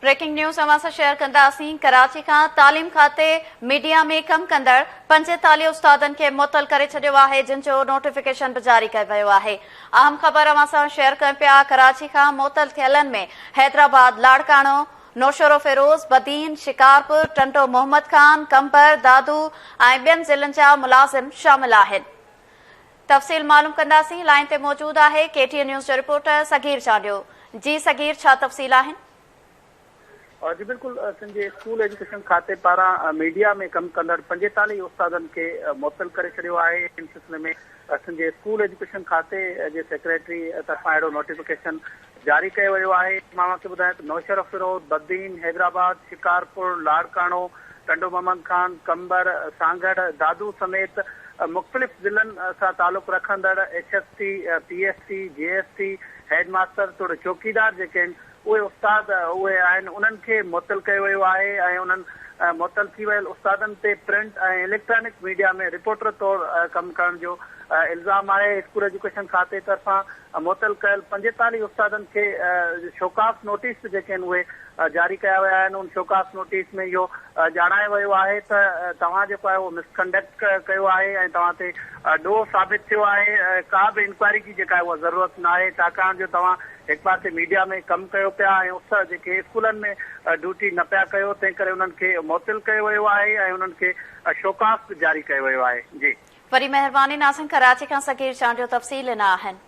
Breaking news اوهان سان share ڪنداسين ڪراچي کان تعليم کاتي ميڊيا ۾ ڪم ڪندڙ 45 استادن کي معطل ڪري ڇڏيو آهي جن جو نوٽيفڪيشن به جاري ڪيو ويو آهي اهم خبر اوهان سان شيئر ڪيون پيا ڪراچي کان معطل ٿيلن ۾ حيدرآباد لاڙڪاڻو نوشهروفيروز بدين شڪارپور ٽنڊو محمد خان قمبر دادو ۽ ٻين ضلعن جا ملازم شامل آهن تفصيل معلوم ڪنداسين لائين تي موجود آهي ڪي ٽي اين نيوز جو رپورٽر صغير چانڊيو جي صغير ڇا تفصيل آهن. جي بلڪل سنڌ جي اسڪول ايجوڪيشن کاتي پاران ميڊيا ۾ ڪم ڪندڙ 45 استادن کي معطل ڪري ڇڏيو آهي ان سلسلي ۾ سنڌ جي اسڪول ايجوڪيشن کاتي جي سيڪريٽري طرفان اهڙو نوٽيفڪيشن جاري ڪيو ويو آهي مان اوهان کي ٻڌايان ته نوشهروفيروز، بدين، حيدرآباد، شڪارپور، لاڙڪاڻو، ٽنڊو محمد خان، قمبر، سانگهڙ، دادو سميت مختلف ضلعن سان تعلق رکندڙ H S T, P S T, G S T, head master توڙي چوڪيدار جيڪي آهن اهي استاد اهي آهن انهن کي معطل ڪيو ويو آهي ۽ انهن معطل ٿي ويل استادن تي پرنٽ ۽ اليڪٽرانڪ ميڊيا ۾ رپورٽر طور ڪم ڪرڻ جو الزام آهي اسڪول ايجوڪيشن کاتي طرفان معطل ڪيل 45 استادن کي شوڪاز نوٽيس به جيڪي آهن اهي جاري ڪيا ويا آهن ان شوڪاز نوٽيس ۾ اهو ڄاڻايو ويو آهي ته توهان جيڪو آهي اهو مس ڪنڊڪٽ ڪيو آهي ۽ توهان تي ڏوهه ثابت ٿيو آهي ڪا به انڪوائري جي جيڪا آهي اها ضرورت ناهي ڇاڪاڻ جو توهان هڪ پاسي ميڊيا ۾ ڪم ڪيو پيا ۽ اس جيڪي اسڪولن ۾ ڊيوٽي نه پيا ڪيو تنهن ڪري انهن کي معطل ڪيو ويو آهي ۽ انهن کي شوڪاز به جاري ڪيو ويو آهي جي. وڏي مهرباني ناظرين ڪراچي کان صغير چانڊيو تفصيل ڏنا آهن.